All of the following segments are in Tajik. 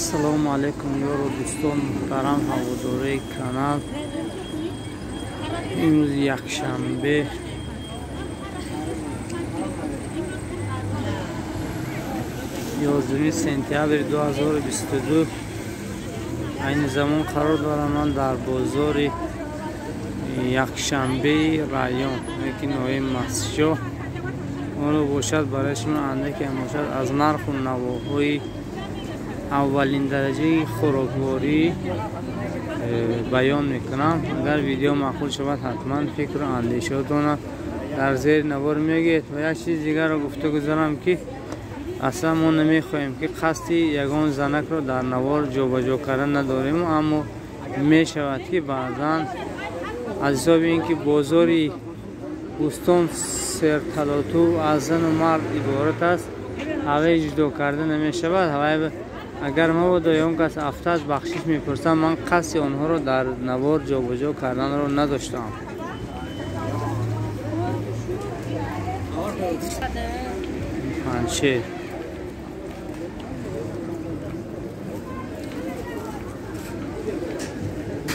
Ассалому алайкум ёру дӯстон муҳтарам ҳаводораи канал. Имрӯз якшанбе 11 сентябри 2022. Айни замон қарор дорам ман дар бозори якшанбеи район, яки ноҳияи Мастчоҳ. Оно бошад барои шумо андаке бошад аз нарху навоҳои аввалин дараҷаи хӯрокворӣ баён мекунам. Агар видео маъқул шавад, ҳатман фикру андешаотонро дар зери навор мегӯед. Ва як чиз дигарро гуфта гузарам, ки аслан мо намехоҳем, ки қасди ягон занакро дар навор ҷобаҷо кардан надорем, аммо мешавад, ки баъзан аз ҳисоби ин ки бозори бӯстон серталоту аз зану мард иборат аст, ҳаваи ҷудо карда намешавад. Ҳаваи агар мабодо ягон кас афтад, бахшиш мепурсам. Ман қасди онҳоро дар навор ҷобаҷо карданро надоштам. Панҷшер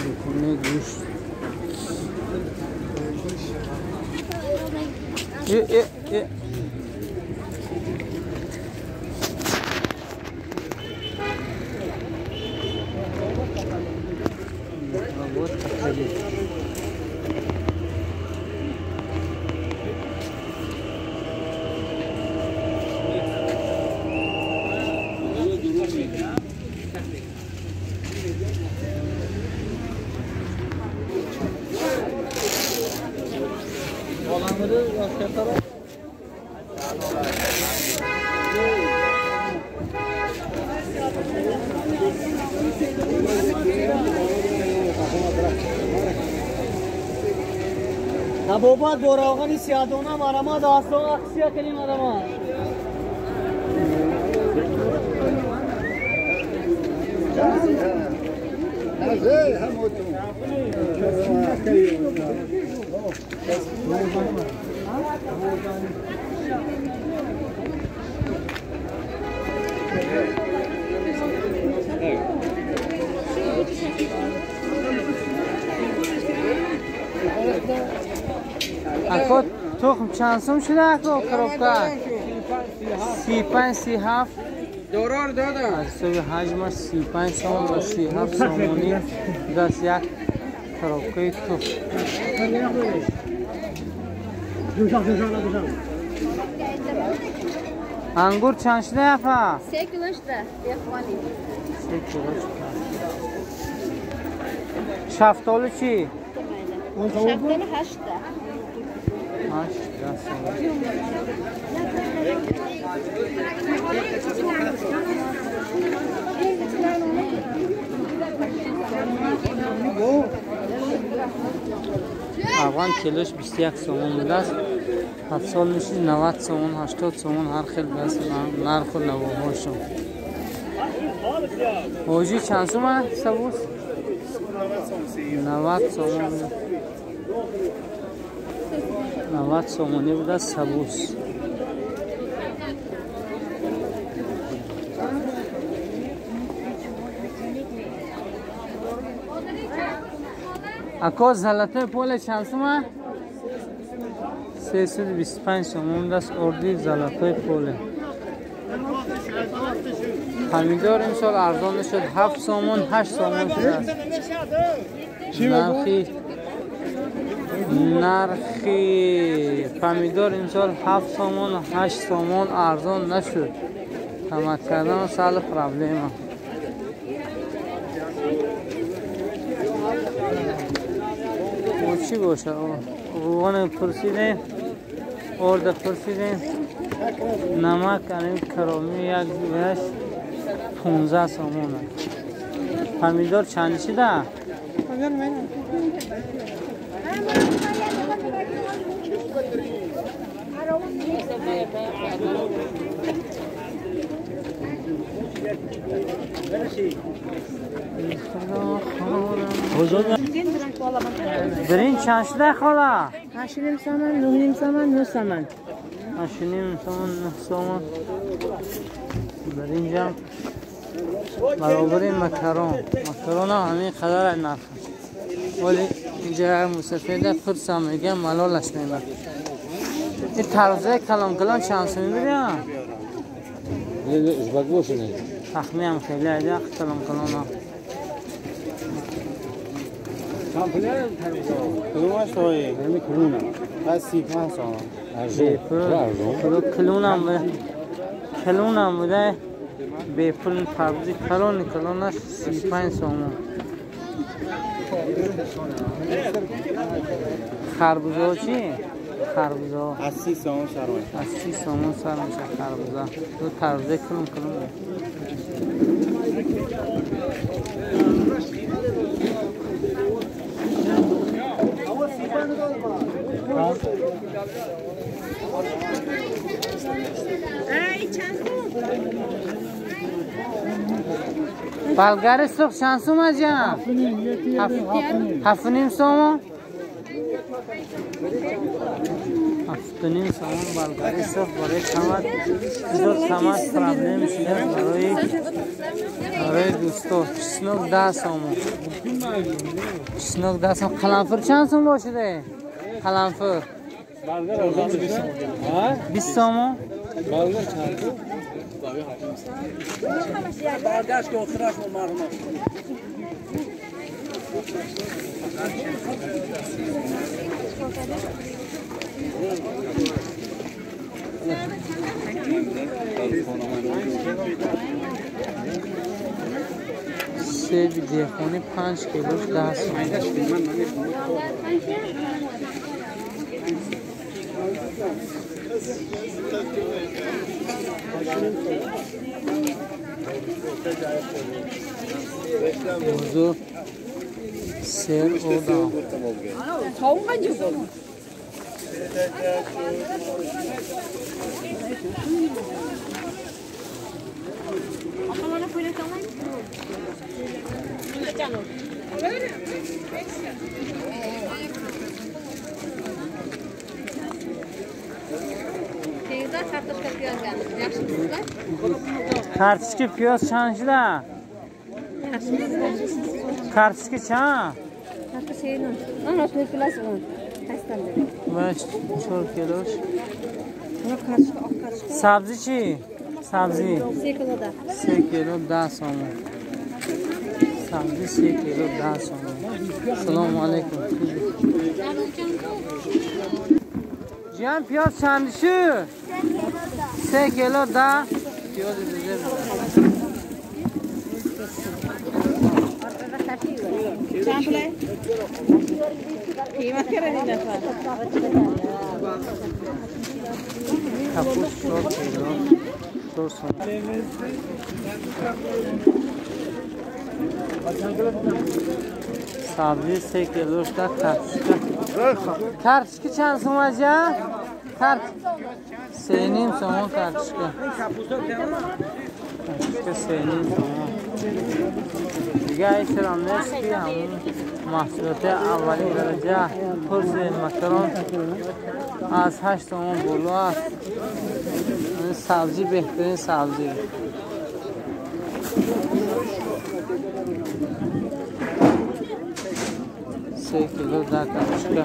дукони гӯшт. Набобат бо равғани сиёҳдона марама дастон аксия кунем марама. Ако тухм чанд сум шуда ако коробка? 35 37 дорор додам. Аз ҳисоби ҳаҷмаш 35 сом ва 37 сомонӣ даст як коробкаи тухм. Ангур чанд шуда апа? 3 кило шуда, яхвани. 3 кило шуда. Шафтолу чӣ? Шафтолу 8 та. 8 сом. Афғон килош 21 сомон будааст. Ҳафтсол мешид 90 сомон, 80 сомон, ҳар хел будааст нарху навоҳошон. Ҳоҷӣ чанд сум аст сабуз? 90 сомон. 90 сомонӣ будааст сабуз. Ако золотое поле чанд сум аст? 325 сомон будааст орди золотое поле. Помидор имсол арзон нашуд, 7 сомон, 8 сомон шудааст. Нархи помидор имсол 7 сомон, 8 сомон арзон нашуд. Тамад кардан сал проблема. Чӣ бошад? Равған пурсидем, орда пурсидем, намак аним кароми як ваш 15 сомон аст. Помидор чанд шуда? برنج چند شده خاله؟ 8.5 سامان، 9.5 سامان، 9 سامان. 8.5 سامان، 9 سامان. برنجم Баробари макарон. Макарон ҳам ҳамин қадар нарх. Вале инҷа мусафеда пурсам мегӯям малолаш мебарад. Ин тарбузаи калон калон чанд сум мебарам? Тахмиам хеле айда калон калон. Калонам буда бепул тарбузи калони калонаш 35 сомон. Харбузаҳо чӣ? Харбузаҳо аз 30 сомон сар мешавад. Аз 30 сомон сар мешавад харбуза. Ду тарбузаи калон калон. Балгари сурх чанд сум аҷам? 7.5 сомон. 7.5 сомон балгари сурх барои камат зуд камат проблем шуда барои дӯсто. Чеснок 10 сомон. Чеснок 10 сом. Қаламфур чанд сум бошида? Қаламфур 20 сомон. Себи деҳқонӣ 5 килош 10 сомон. Бузу сер одам. Карточка пиёз чанд шуда? Карточка чанд? 4 килош. Сабзӣ чӣ? Сабзӣ 3 кило 10 сомон. Сабзӣ 3 кило 10 сомон. Салому алайкум. Ҷиҳан пиёз чанд шуд? 3 кило 10. Пиёзи бизер. Капуст 4 кило 4 сомон. Сабзӣ 3 килош да карточка. Карточка чанд сум аҷа? Карт 3.5 сомон карточка. Карточка 3.5 сомон. Дига ҳечрам нест ки ҳамун маҳсулоти аввалин дараҷа курси макарон аз 8 сомон боло аст. Сабзӣ беҳтарин сабзӣ. 3 кило 10 карточка.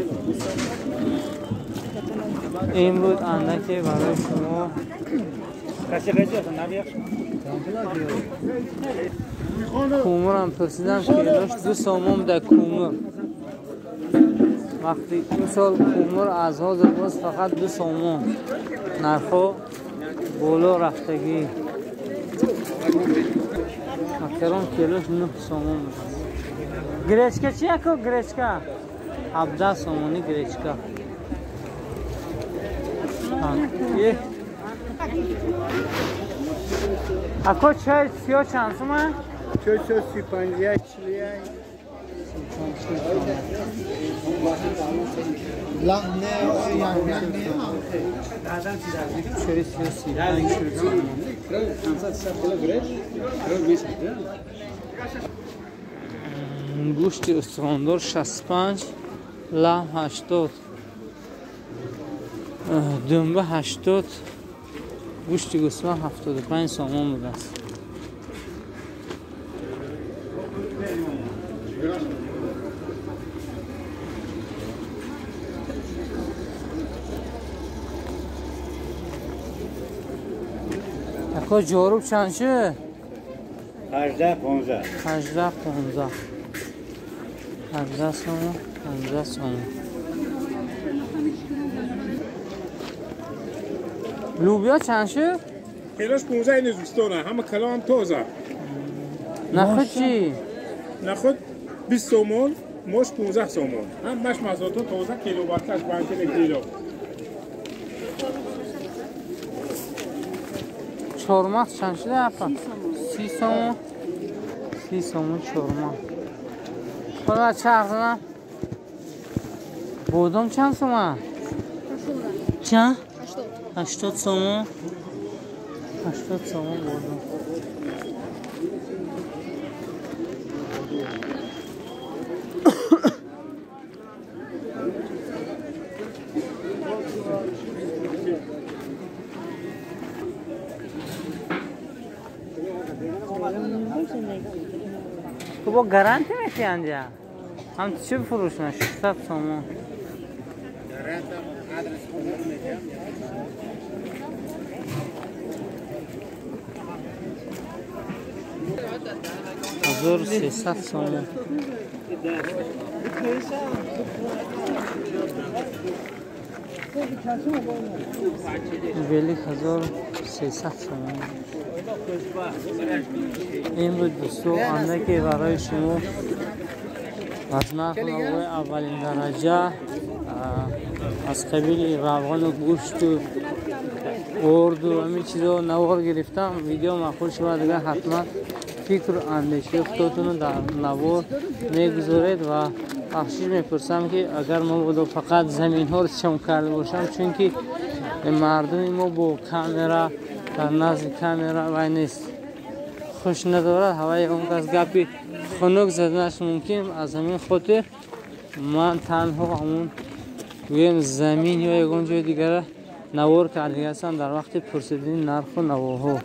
Ин буд андаке барои шумо. Кумурам пурсидам килош 2 сомон буда кумур. Вақти имсол кумур аз ҳозир боз фақат 2 сомон. Нархҳо боло рафтагӣ. Макарон килош 9 сомон буда. Гречка чи яко гречка? 17 сомони гречка. Ако чой сиё чанд сума? Чой сиё 35, 41. Чой сиё 35 сомон. Гӯшти устухондор 65, лаҳм 80, думба 80, гӯшти гӯсфанд 75 сомон будааст. Ако ҷоруб чанд шуд? 18 15. 18 15. 18 сомон, 15 сомон. Лубиё чанд шуд? Килош 15 ин Ӯзбекистона, ҳама калом тоза. Нахуд чӣ? Нахуд 20 сомон, мош 15 сомон. Ҳамаш маҳсулото тоза, кило баркаш банки кило. Чормағз чанд шуда апа? 30 сомон. 30 сомон чормағз. Худо чарх занам. Бодом чанд сомон? Чанд? 80 сомон. 80 сомон бодом. تو با گارانتی میتی انجا هم چی فروش 600 سومون. هزار 300 سومون. بلیک 1300 سومون. این بود دوستو اندکی برای شما از نرخ نوای اولین درجه از قبیل روغن و گوشت و ارد و همین چیزا نوار گرفتم. ویدیو مقبول شود دیگه حتما فکر و اندیشه خودتون رو در نوار میگذارید و بخشش میپرسم که اگر ما فقط زمین ها رو چم کرده باشم، چون که مردم ما با کامرا در نزد کامرا وای نیست خوش ندارد، هوای اون کس گپی خنک زدنش ممکن. از همین خاطر من تنها همون گویم زمین یا یگان جای دیگر نوار کرده هستم در وقت پرسیدن نرخ و نواها.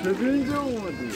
چطور اینجا اومدی؟